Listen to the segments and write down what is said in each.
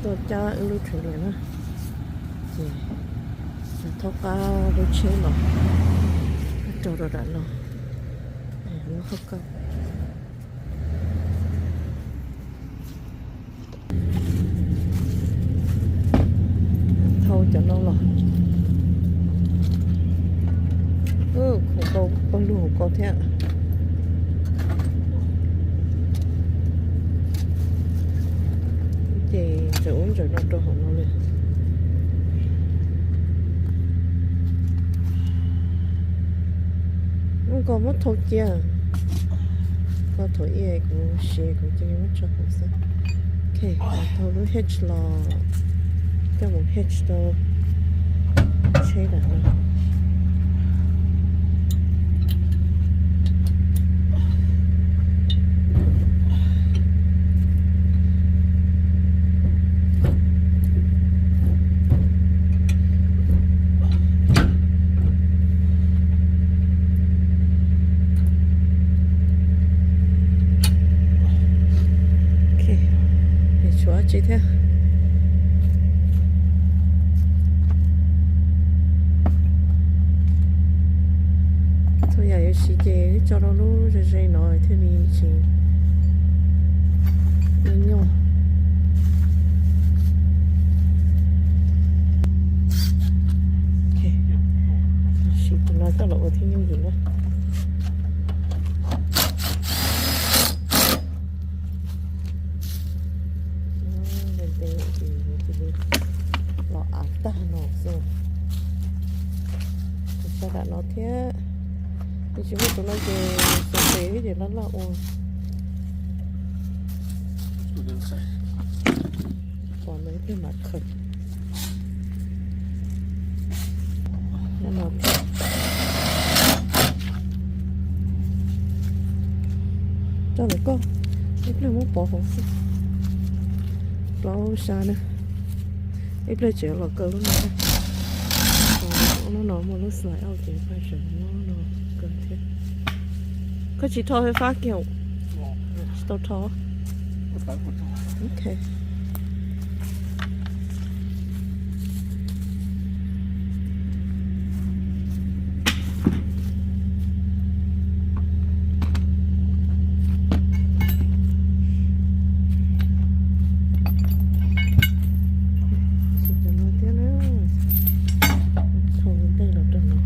Tuaj cab wb lub trailer na, ces thaub qab lub tsheb los, rau rau dam no, lub hauv kauj. Thauj cov no los, khoom kau pawg lug hauv ko thiab. Ces ntsaws ub ntsaws no rau hauv no li. Ub, koj muab thau cia. Koj thau ib, kuv siv kuv cia li muab tso hauv xwb. Ok, thau lub hitch los, coj mus hitch rau tsheb dam no. Ok, tshuav dab tsi thiab? Txhua yam yuav siv ces tso rau lub ze ze no thiaj li tsis nyuaj. Siv tus no coj los ua thiaj yooj yim na. Ntev ntev ces cia li los av tag no xwb. Kuv tso dam no thiab, nws tsis muaj tus no ces xav tes thiab ces laj laj ua. Pom ntawd ib pliag mam khaws. Coj ntawm koj, ib pliag muab pov hauv xwb. Plaub xya na. Ib pliag tseem los kaw lub no. Lub no muaj lub slide out ces paj tseem muab no kaw thiab. Koj tsis rho fais fab kiag, tsis tau rho. Ok. Siv cov no thiab na. Thau ntej los rau no.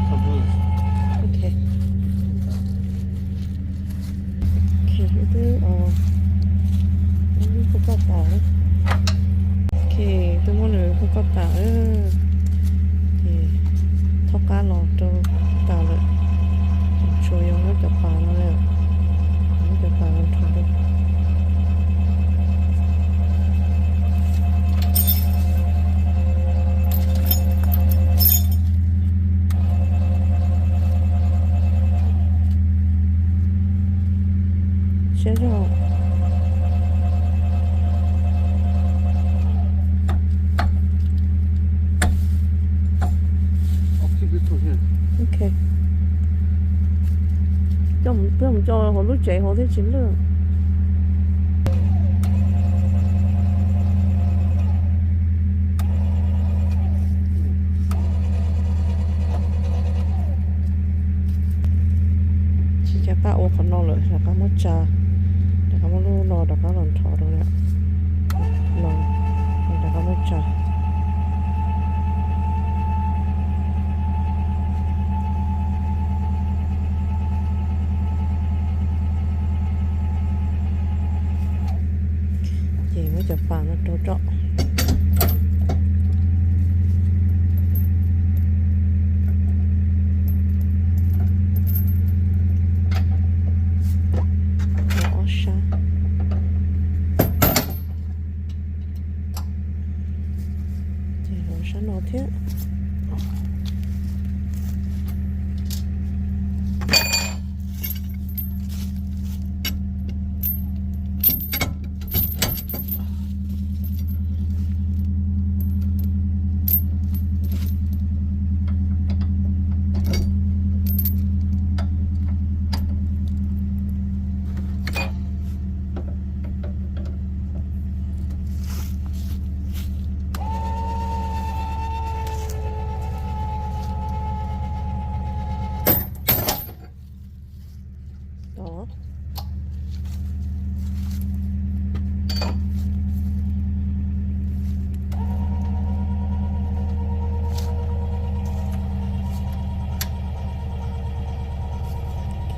Ok. Ok, twb, twb muab koj tas. Ok, twb muab nws koj tas. Ces thaub qab los rau tas lawm. Tsuas yog muab cov pas no, muab cov pas no rho rau. Siab zog. Ok. Coj mus, coj mus tso hauv lub tsev hauv thiab tsis lwj. Tsis nco qab ua qhov no lawm, rov qab muab tsa, rov qab muab lub no rov qab los nrho rau no, rov qab muab tsa. Ces muab Cov pas no rau rau. Ob sab. Ces los sab no thiab.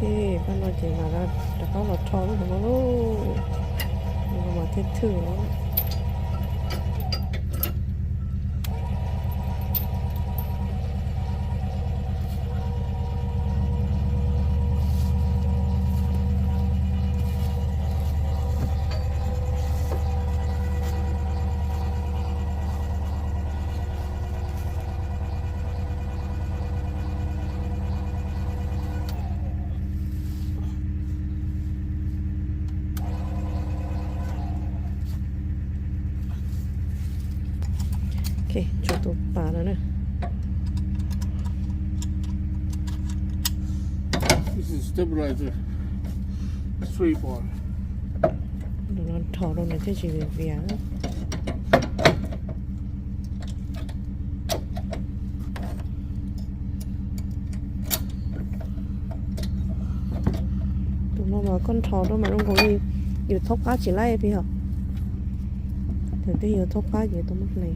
Ok, pab no ces mam rov qab los rho lub hauv no lauj. Mas thiaj thwj os. Ok, tso tus pas no na. This is stabilizer. Three bar. Nws no rho rau nws thiaj tsis vias vias. Tus no mas koj nrho rau mas zoo nkaus li yus thaub qab tsis laib pig hos. Thaum twg yus thaub qab ces tau muab hle.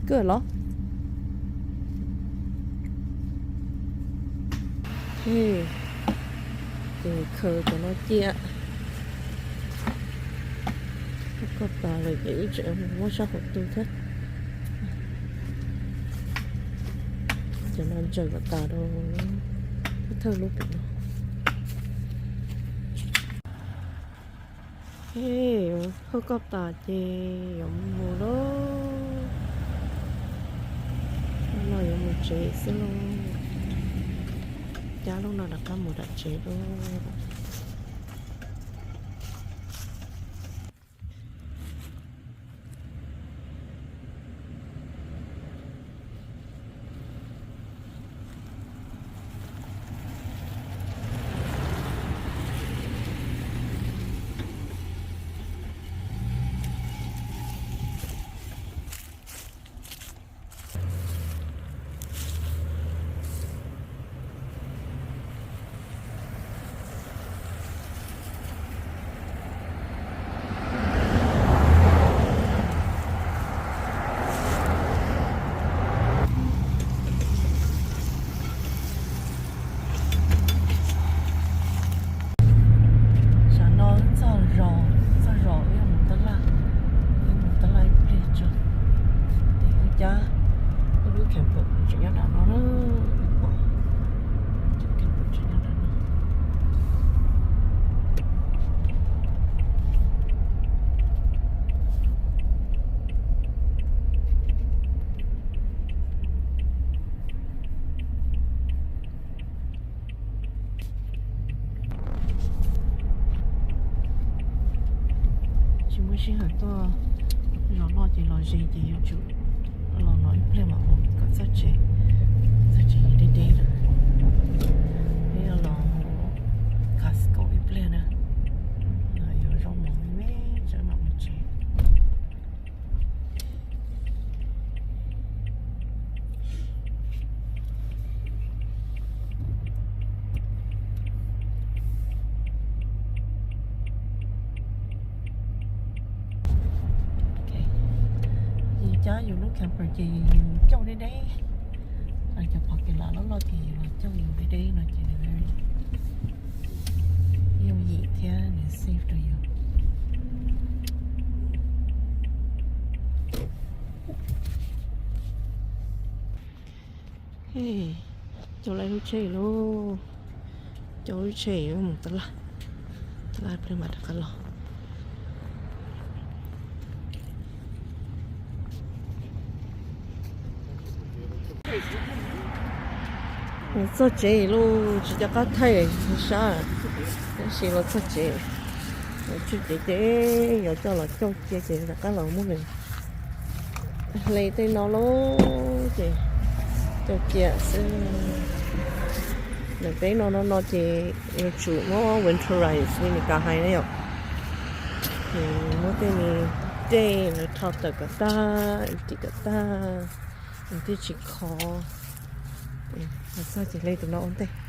Kawg los. Ces khaws cov no cia. Koj tas lawm ces wb tseem muab sab hauv tu thiab. Cov no ntsaws kom tas rau thawj lub pem no. Hauj koj tas ces yuav mus lauj. Hnub no yuav mus tsev xwb lauj. Cab lub no rov qab mus nram tsev lauj. Tsam no txog zos, txog zos wb yuav mus tab laj, wb mus tab laj ib pliag tso. Ces wb cab, wb lub camper tseem nyob nram no na, wb pom camper tseem nyob nram no. Tsis muaj sij hawm tuaj zos loj ces los ze ces yuav tsum los no ib pliag mam mus kom txog tsev, txog tsev deb deb lawm. Peb yuav los Costco ib pliag na, yuav zaub mov me me tsev mam mus tsev. Yus cab yus lub camper ces yus cauj deb deb, cov parking lot loj loj ces yus los cauj yus deb deb no ces nws yooj yim thiab nws safe rau yus. Coj lawv lub tsheb lauj, coj lub tsheb mus tab laj, tab laj plig mam rov qab los. Los txog tsev lauj, tsis nco qab thaij sab, tab sis los txog tsev, los txog tsev ces yuav coj los coj cia ces rov qab los muab nws hle tej no lauj, ces coj cia xwb. Lawv peb no no no ces yuav tsum muab winterize li Meskas hais na yom. Ces muab tej me dej lawv rho tawm kom tag, dim kom tag, nws thiaj tsis khov. Los txog ces hle tus no ua ntej.